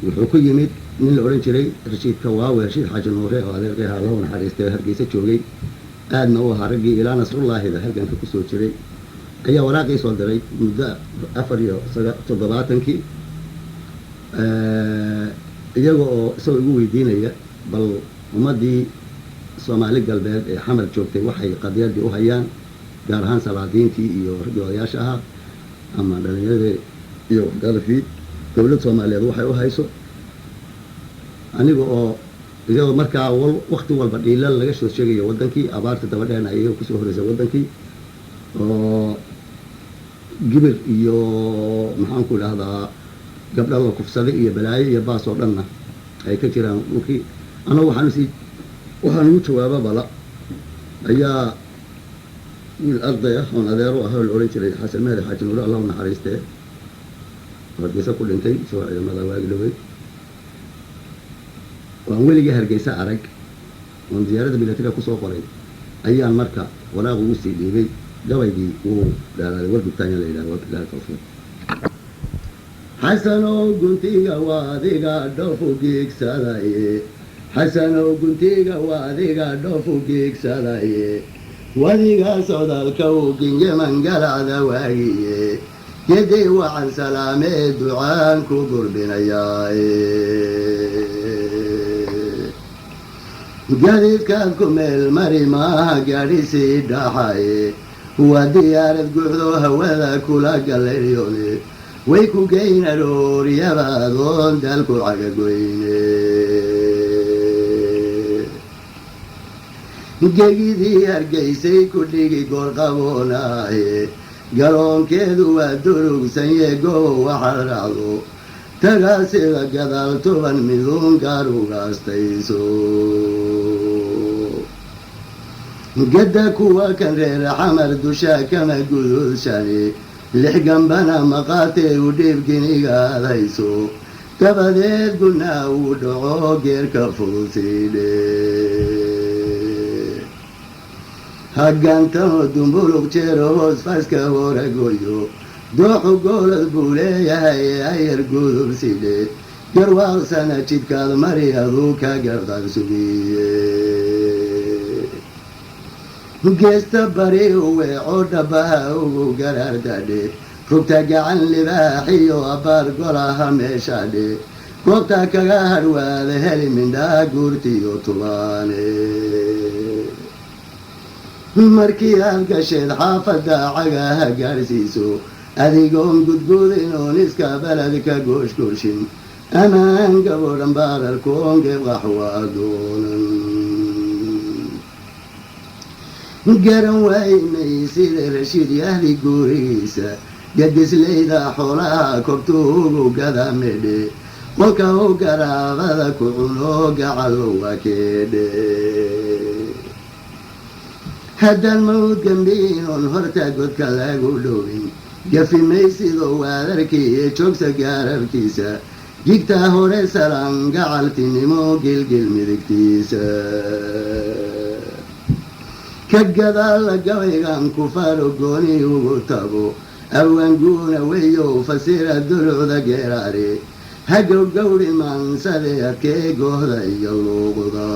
Wuxuu ku yimid nin la odhan jiray Rashiid Kawaawe, Rashiid Xaaji Nuure, oo adeerkay ahaa, Allahu naxariistay, Hargeysa joogay, aadna u ahaa raggii ilaa Nasrullaahida halganka kusoo jiray, ayaa waraaqii soo diray muddo 74-kii, iyaga oo isagoo igu weydiinaya bal ummaddii Soomaali Galbeed ee Xamar joogtay waxay qadiyaddii u hayaan, gaar ahaan salaadiintii iyo raggii odayaasha ahaa ama dhalinyaradii iyo waxgaradkii, dowlad Soomaaliyeed waxay u hayso. Aniga oo iyadoo markaa wakti walba dhiilal laga soo sheegayo waddankii, abaarta dabadheerna iyaga kusoo horeysay waddankii, oo gibir iyo, maxaanku idhahdaa, gabdha la kufsaday iyo balaayo iyo baas oo dhanna ay ka jiraan dhulkii, annagu waxaan usii waxaan ugu jawaaba bala ayaa wiil arday ah oon adeero ah oo la odhan jiray Xasan Mahdi Xaaji Nuure, Allahu naxariistee, Hargeysa ku dhintay isagoo ciidamada waagi dhowey, waan weligii Hargeysa arag oon diyaaradda militariga kusoo qoray, ayaan marka waraaq ugu sii dhiibay. Gabaygii wuu dheeraaday, wargubtaanya la yidhaha. Wabilahi tawfiiq. Xasanow guntiga waa adiga dhoofu giigsadaye, Xasanow guntiga waa adiga dhoofu giigsadaye, wadiga socdaalka uu gingeman galacda waagiye, gedii wacan salaamee ducaan ku gurbinayaaye. Gadiidkaad ku meel mari maaha gaadhisii dhaxaye, waa diyaarad guuxdo hawada kula galaryone, way ku geyn arooryaba adoon daalku cagagoyne. Gegidii Hargeysay ku dhigi goorqaboonaaye, garoonkeedu waa durugsanye, gobow waxaad raacdo tagaa sida gadaal tuban miduun gaar ugaastayso. Gadda kuwa kan reer Xamar dusha kama guduudshani, lix gambana maqaatee u dhiib ginigaad hayso, dabadeed gunaa uu dhaco geerka fudud siidhe. Hagantamo dumbuluq jeero hoos faska horagoyo, dooxu goolad buu leeyahay ayar gudub sidhe, garwaaqsana jidkaad mari aduu ka garqan sugiye. Geesta bari uweeco dhabaha ugu garaardadhe, rugta gacan libaaxiyo abbaar golaha meeshadhe, goobta kaga hadhwaada heli mindhaa guurtiyo tubaane. Markii aad gasheed xaafadda cagaha gaadhsiiso, adigoon gudgudin oon iska baled ka gooshgooshin, amaan gabodhan baararkoon geeb qaxwaa doonan garan waymay sida Rashiid Yahdi gurigiisa, gadislayda xoolaha kobtuugu gada midhe, qolka u garaabada ku cuno gacalo waa keedhe. Haddaan mawd gambiin oon horta godka lagu dhowin, gafi maysidoo waadarkii joogsa gaarabkiisa, jigtaa hore salaan gacaltinimo gilgil midigtiisa, ka gadaalla gabaygan ku faro gooni ugu tago awanguuna weyow fasira dulucda geeraare, hagow gawdhi maansade adkee goohda iyo luuqda,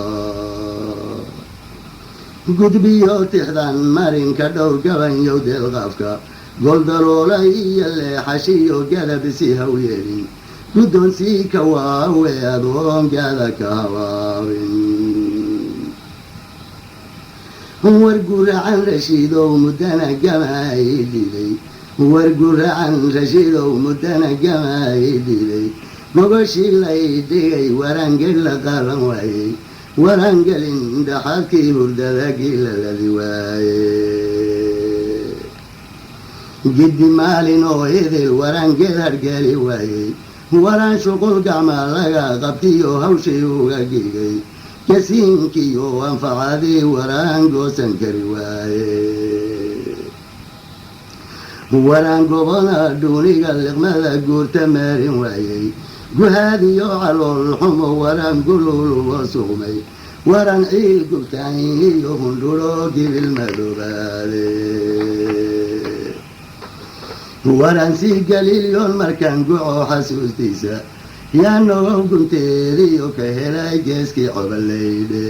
gudbiyo tixdan marinka dhowr gabanyow deelqaafka goldaloola iyo leexashiyo gadab si haw yeelin, guddoonsii ka waawe adoon gaada ka habaabin. War guracan Rashiidow muddana gamay dhilay, war guracan Rashiidow muddana gamay dhilay, gogoshii lay dhigay warangel la qaadan waayey, warangelin dhaxadkii hurdada giilaladi waaye. Giddi maalin oo idil warangeed hargeli waayey, waran shuqul gacma laga qabtiyo hawshii uga gigay, gasiinkiyo anfacadii waraan goosan kari waaye. Waraan gobona dhuuniga liqmada guurta maarin waayey, guhaadiyo calool xumo waraan gululuga suqmay, waran ciil gubtaan iyo hundhuro gibil madoobaade. Waran sii galiilyoon markaan guco xasuustiisa, Yaa nogow gunteediyo ka helay geeskii cobalaydhe.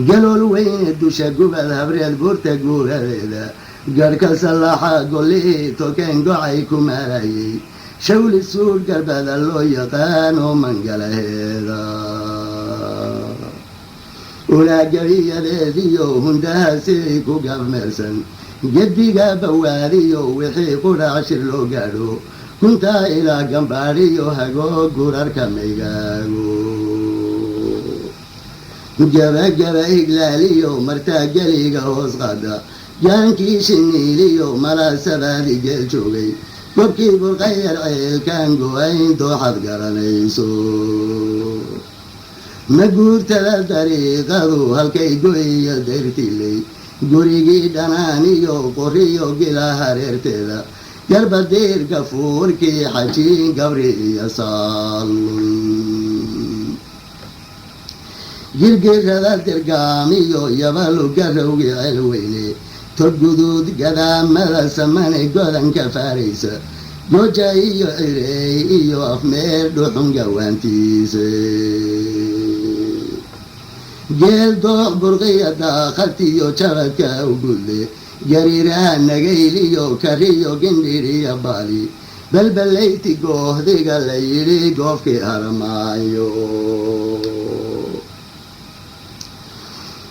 Galool weyne dusha gubad habreed buurta guuradeeda, garhka sallaaxa gollihii tokeen gocay ku maarayay, shawli suur garbada loo yaqaano mangalaheeda. Ulaagabiyadeediyo hundaha sidii ku gafmeersan, gediga bawaadiyo wixii qudhac shir loo gaadho, guntaa ilaa gambaadhiyo hagoo gurarka maygaago. Gabagaba higlaaliyo martaa geliga hoos qaada, jaankii shiniiliyo malaasabaadi geel joogay, gobkii burqayar ceelkaan go-ayn dooxad garanayso. Ma guurtada dariiqadu halkay goyiyo dayrtiley, gurigii dhanaaniyo qoriyo gila hareerteeda, garbadiirka fuurkii xajiin gabri iyo saalun. Girgirada dirgaamiyo yabalu garowgii celweyne, tolguduud gadaamada samane godanka faaraysa, gooja iyo cireey iyo afmeer dhuxun gawaantiisa. Geel doox burqiya daaqatiyo jabadka ugudle, gariiraha nagayliyo kariyo gindhiriya baali, balbalayti goohdiga la yidhi goofkii haramaayo.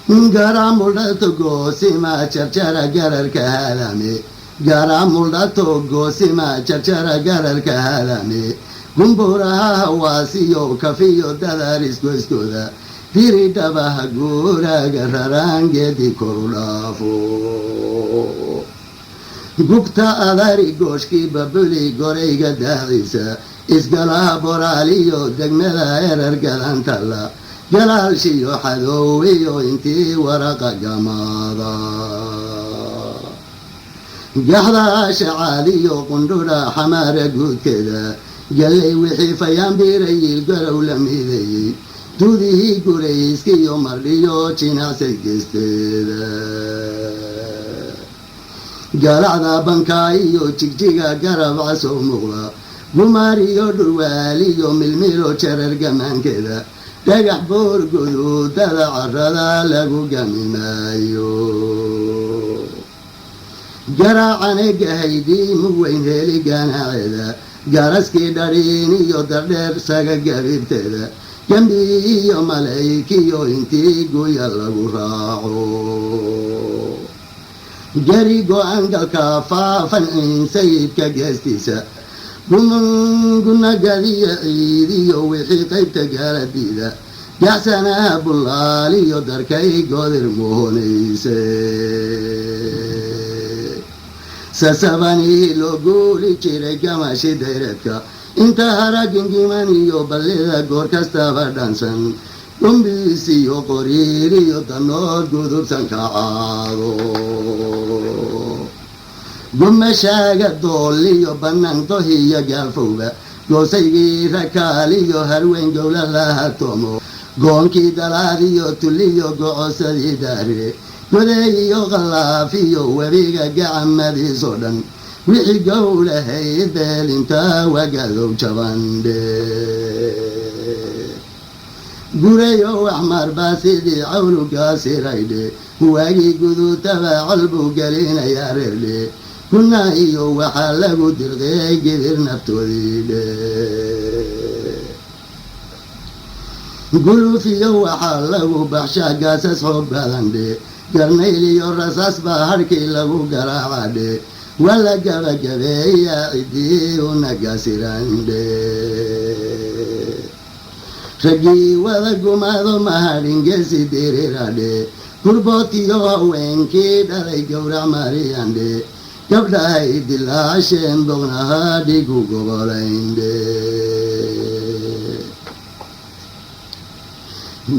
Garamuldhato goosima jarjara gararka halame, garamuldhato goosima jarjara gararka halame, gumburaha hawaasiyo kafiyo dadar isgoyskooda, diri dhabaha guuraaga raraangeedi koru dhaafo. Gugta adari gooshkii babuli gorayga daaciisa, isgalaha boraaliyo degmada erar gadantalla, galaalshiyo xadoowiyo intii waraqa gamaada. Gaxda shacaadiyo qundhudha xamaara guudkeeda, gallay wixii fayaanbiirayiil garow la mideeyey, duudihii gurayskiyo mardhiyo jinacsay geesteeda. Galacda bankaa iyo jigjiga garab casoo muuqda, gumaar iyo dhurwaaliyo milmilo jarar gamaankeeda, dhagax boor guduudada carada lagu gami maayo. Garaacane gahaydii mugweyn heli ganaaceeda, garaskii dhadhiin iyo dardheer saga gabiibteeda, gembi iyo malaykiyo intii guya lagu raaco. Gari go-an galka faafan ciin sayidka geestiisa, gunagadiyo ciidiyo wixii qaybta gaaladiida, gacsanaha bullaaliyo darkay godir muhonayse. Sasabanihii loo guuli jiray gamashi dayreedka, inta haragingiman iyo ballida goor kastaba dhansan, gumbiis iyo qoriir iyo danood gudubsan ka caado. Gumashaaga dooliyo bannaan dohiyo gaafowba, goosaygii rakaaliyo harweyn gowla laha toomo, goonkii dalaadiyo tulliyo gocosadii daare, godeey iyo qallaafiyo webiga gacamadiisoo dhan, wixii gowlahayd beelinta wagadow jabandhe. Gurayo waxmarbaa sidii cawlugaasiraydhe, waagii guduudtaba col buu gelinayaa reerdhe, gunna iyo waxaa lagu dirqiyay gidir naftoodii dhe. Guluufiyo waxaa lagu baxshaa gaasas xoog badan dhe, garnayl iyo rasaas baa harkii lagu garaaca dhe, waa la gabagabeeyaa ciddii una gaasirandhe. Raggii wada gumaado mahadhin geesi diriradhe, gurboodkiyo haweenkii dhalay gowrac mariyandhe, gabdhahay dilaasheen bognaha dhigu gobolayndhe.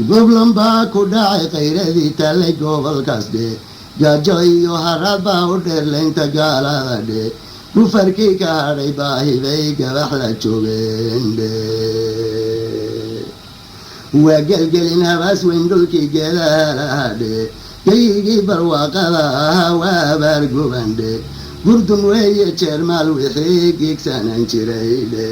Goblan baa ku dhacay khayradii tallay gobolkaas dhe, gaajo iyo haraad baa u dheerlaynta gaalada dhe, gufarkii ka hadhay baahibay gabax la joogeen dhe. Waa gelgelin habaas weyn dhulkii geedaha lahadhe, gayigii barwaaqada ahaa waa abaar gubandhe. Gurdum weeye jeermaal wixii giigsanan jiray dhe.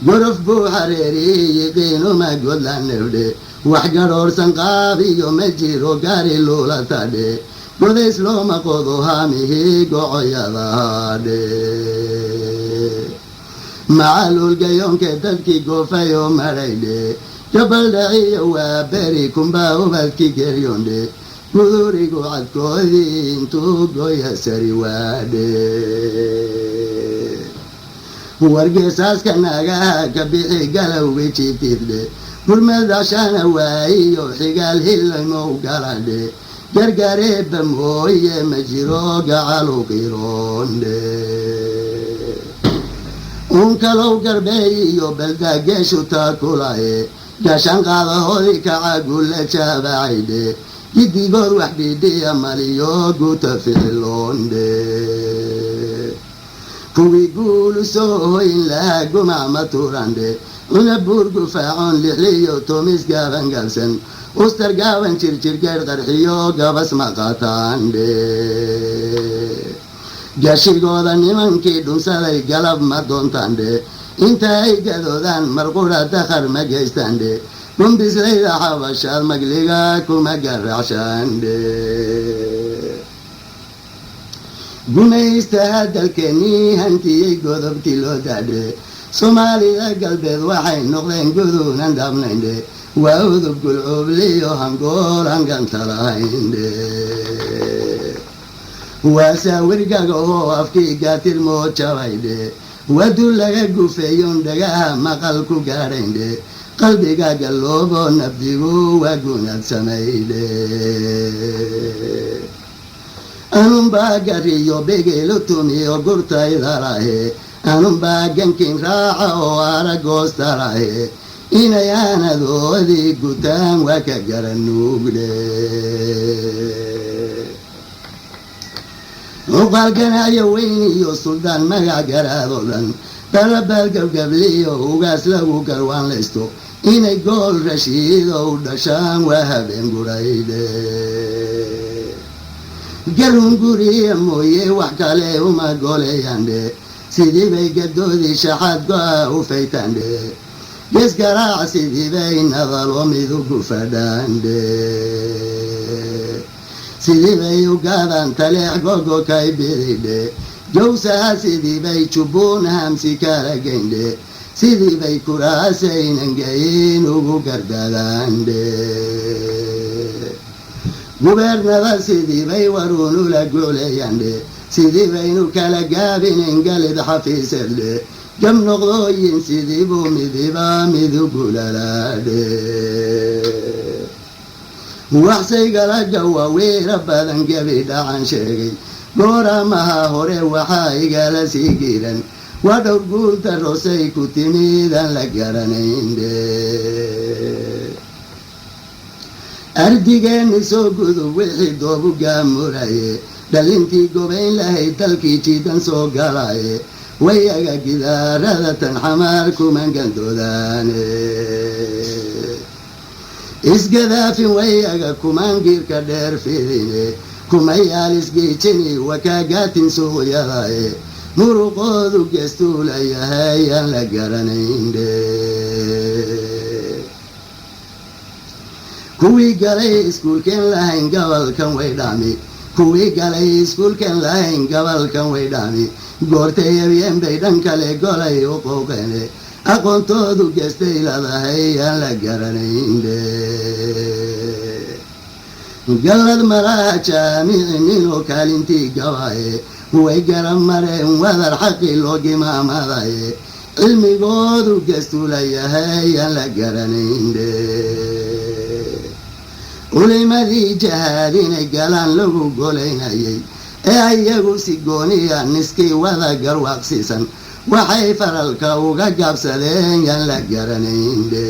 Gorof buu xareeriyi qiinuma godlanefdhe, wax gadhoorsan qaabiyo ma jiro gaari luulatadhe. Godays looma qodo haamihii gocoyadahadhe. Macaluulgayoonke dadkii goofayoo madhaydhe, gabaldhaciyo waa beri kunbaa ubadkii geryondhe. Gudurigu cadkoodii intuu goya sari waadhe. Wargeesaaska naagaha ka bixi galowgi jiiftiifdhe, gurmadashana waayiyo xigaal hilaymow galadhe. Gargareeba mooye ma jiro gacalu qiroondhe. Unkalow garbeey iyo baldageeshu taakulaye, gaashaan qaadahoodii kaca gulla jaabacaydhe. Gidigood wax dhidhiya maliyo guta ficiloondhe. Kuwii guulu soo hoyn lahaa gumac ma tuurandhe. Cuna buur gufaacoon lixliyo tomis gaaban gaabsan, ustar gaaban jirjirgeedh qarxiyo gabas ma qaataandhe. Gashigooda nimankii dhunsaday galab ma doontaandhe. Inta ay gadoodaan marqura dakhar ma geystaandhe. Gumbislayda xabashaad magliga kuma garacshaandhe. Gumaystaha dalkeenii hantiyey godobtii loo daadhe. Soomaalida galbeed waxay noqdeen guduunan dhaabnayndhe. Waa udub gulcuubliyo hangool hanganta lahayndhe. Waa saawirgaga oo afkii gaatirmoo jabaydhe. Wadu laga gufeeyon dhagaha maqal ku gaadhayndhe. Qalbiga galloobo nabdigu waa gunaad samaydhe. Anunbaa gariyo begeelo tumiyo gurtaydalahe, anunbaa gankin raaca oo aragoostalahe. Inay aanadoodii gutaan waa ka garanuugdhe. Cuqaalganaayo weyn iyo suldaan magac garaadoo dhan, dalabaad gabgabliyo ugaas lagu garwaan laysto, inay gool rashiido u dhashaan waa habeen guraydhe. Garun guriya mooye wax kale uma goleeyandhe. Sidii bay gadoodii shaxaad go-a u faytandhe. Gees garaac sidii bay nadalo midugu fadhaandhe. Sidii bay u gaadaan taleex gogo kay bididhe. Jawsaha sidii bay jubbuun hamsi kala geyndhe. Sidii bay kuraasaynan geyin ugu gardadaandhe. Gubeernada sidii bay waruunula guuleeyandhe. Sidii baynu kala gaabinin galid xafiiseedhe. Gab noqdooyin sidii buu midiba midugulalaadhe. Waxsaygalaga waa weera badan gebi dhacan sheegay. Gooramaha hore waxaa igala sii giiran, waa dhowr guul darosay ku timidaan la garanayn-dhe. Ardigeenni soo gudub wixii doobu gaamuraye, dhalintii gobayn lahayd dalkii jiidan soo galaye. Wayaga gidaarada tan xamaar kuman gandoodaane. Isgadaafin wayaga kumaan giirka dheer fidine, kumayaal isgiijini wakaagaatin suuqyadaye. Muruqoodu geestuulayahay aan la garanayn-dhe. Kuwii galay iskuulkeen lahayn gobolkan way dhaami, kuwii galay iskuulkan lahayn gobolkan way dhaami. Goortay ebyeen bay dhan kale golay u qooqeene. Aqoontoodu geestay leedahay aan la garanayn-dhe. Gallad malaha jaamici ninoo kaalintii gabaye, way garan mareen wadar xaqii loo gimaamadaye. Cilmigoodu geestuulayahay aan la garanayn-dhe. Culimadii jahaad inay galaan lagu golaynayay, ee iyagu si gooniya niskii wada garwaaqsiisan, waxay faralka uga gaabsadeen yaan la garanayn-dhe.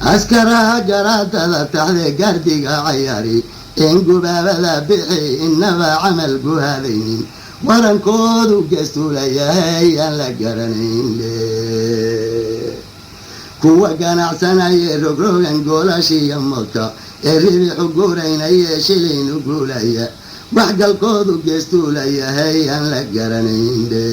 Askaraha garaadada taxdee gaardiga cayaari een gubaabada bixi inaba camal guhaadaynin, warankoodu geestuulayahay aan la garanayn-dhe. Kuwa ganacsanaya rogrogan goolashiiyo modka Ee ribixu guuraynaya, shilaynu guulaya, waxgalkoodu geestuulayahay aan la garanayn dhe.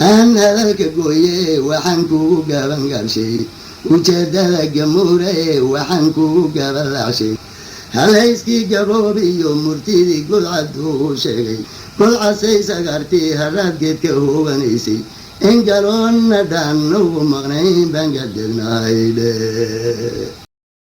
Aan hadalka gooye, waxaan kugu gaban gaabshay ujeedada gamuure, waxaan kugu gabalaacshay halayskii gaboob iyo murtidii gudcaduu sheegay, golcasay sagaartii haraadgeedka hubanaysay, in galoonna dhaan ugu maqnayn baan gadeednahay dhe.